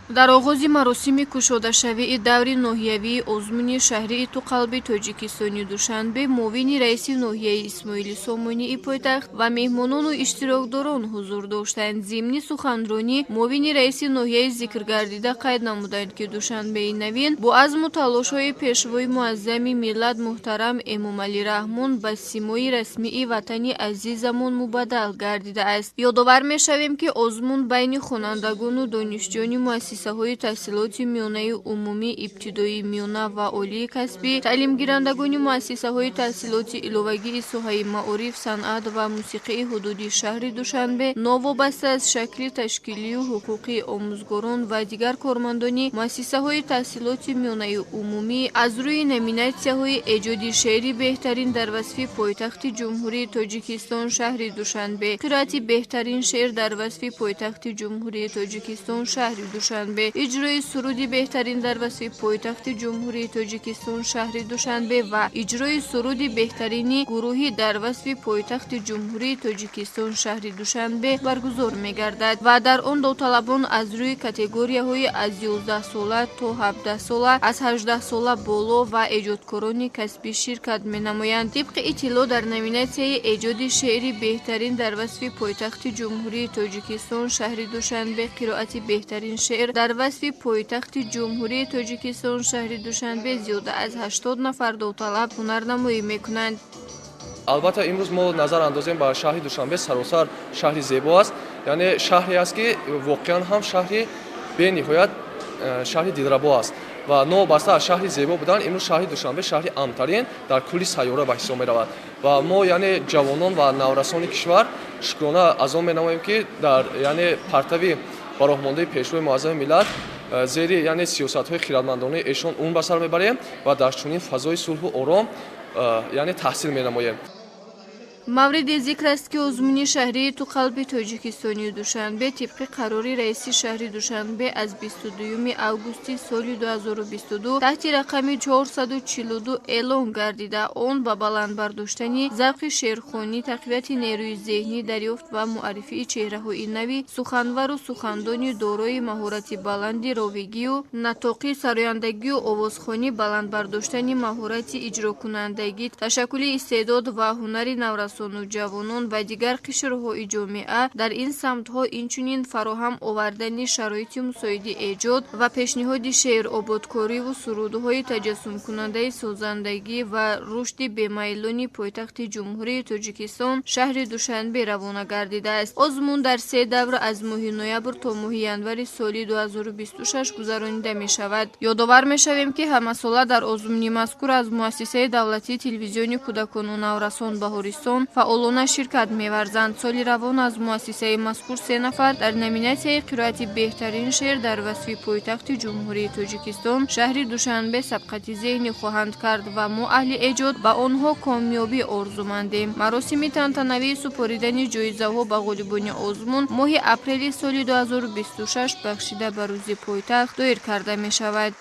Дар оғози маросими кушодашавии даври ноҳиявии озмуни шаҳрии «Ту қалби Тоҷикистони Душанбе» муовини раиси ноҳияи Исмоили Сомонии пойтахт ва меҳмонону иштирокдорон ҳузур доштанд. Зимни суханронӣ муовини раиси ноҳияи зикргардида қайд намуданд, ки Душанбеи навин бо азму талошҳои Пешвои муаззами миллат муҳтарам Эмомалӣ Раҳмон ба симои расмии ватани азизамон мубаддал гардидааст. Ёдовар мешавем, ки озмун байни хонандагону донишҷӯёни муассисаҳои таҳсилоти миёнаи умумӣ, ибтидоӣ, миёна ва олии касбӣ, таълимгирандагони муассисаҳои таҳсилоти иловагии соҳаи маориф, санъат ва мусиқии ҳудуди шаҳри Душанбе, новобаста аз шакли ташкилию ҳуқуқии омӯзгорон ва дигар кормандони муассисаҳои таҳсилоти миёнаи умумӣ аз рӯи номинатсияҳои эҷоди шеъри беҳтарин дар васфи пойтахти Ҷумҳурии Тоҷикистон, шаҳри Душанбе, қироати беҳтарин шеър дар васфи пойтахти Ҷумҳурии Тоҷикистон, шаҳри Душанбе, иҷрои суруди беҳтарин дар васфи пойтахти Ҷумҳурии Тоҷикистон, шаҳри Душанбе ва иҷрои суруди беҳтарини гурӯҳӣ дар васфи пойтахти Ҷумҳурии Тоҷикистон, шаҳри Душанбе баргузор мегардад ва дар он довталабон аз рӯи категорияҳои аз 11 сола то 17 сола, аз 18 сола боло ва эҷодкорони касбӣ ширкат менамоянд. Тибқи иттилоъ, дар номинатсияи эҷоди шеъри беҳтарин дар васфи пойтахти Ҷумҳурии Тоҷикистон, шаҳри Душанбе, қироати беҳтарин шеър дар васфи пойтахти Ҷумҳурии Тоҷикистон, шаҳри Душанбе зиёда аз 80 нафар довталаб ҳунарнамоӣ мекунанд. Албатта, имрӯз мо назар андозем ба шаҳри Душанбе, саросар шаҳри зебо аст, яъне шаҳре аст, ки воқеан ҳам шаҳри бениҳоят шаҳри дилрабо аст ва новобаста аз шаҳри зебо будан, имрӯз шаҳри Душанбе шаҳри амнтарин дар кулли сайёра ба ҳисоб меравад. Ва мо, яъне ҷавонон ва наврасони кишвар, шукрона аз он менамоем, ки дар, яъне, партави бароҳмондаи Пешвои муаззами миллат, зери, яъне, сиёсатҳои хирадмандонаи эшон умр ба сар мебарем ва дар чунин фазои сулҳу ором, яъне, таҳсил менамоем. Мавриди зикр аст, ки озмуни шаҳрии «Ту қалби Тоҷикистони Душанбе» тибқи қарори раиси шаҳри Душанбе аз 22 августи соли 2022 таҳти рақами 442 эълон гардида, он ба баланд бардоштани завқи шеърхонӣ, тақвияти нерӯи зеҳнӣ, дарёфт ва муаррифии чеҳраҳои нави суханвару сухандони дорои маҳорати баланди ровигию натоқӣ, сарояндагию овозхонӣ, баланд бардоштани маҳорати иҷрокунандагӣ, ташаккули истеъдод ва ҳунари наврасону ҷавонон ва дигар қишрҳои ҷомеа дар ин самтҳо, инчунин фароҳам овардани шароити мусоиди эҷод ва пешниҳоди шеърободкориву сурудҳои таҷассумкунандаи созандагӣ ва рушди бемайлони пойтахти Ҷумҳурии Тоҷикистон, шаҳри Душанбе равона гардидааст. Озмун дар се давр аз моҳи ноябр то моҳи январи соли 2026 гузаронида мешавад. Ёдовар мешавем, ки ҳамасола дар озмуни мазкур аз муассисаи давлатии телевизиони кӯдакону наврасон «Баҳористон» фаъолона ширкат меварзанд. Соли равон аз муассисаи мазкур се нафар дар номинатсияи қироати беҳтарин шеър дар васфи пойтахти Ҷумҳурии Тоҷикистон, шаҳри Душанбе сабқати зеҳнӣ хоҳанд кард ва мо, аҳли эҷод, ба онҳо комёбӣ орзумандем. Маросими тантанавии супоридани ҷоизаҳо ба ғолибони озмун моҳи апрели соли 2026 бахшида ба Рӯзи пойтахт доир карда мешавад.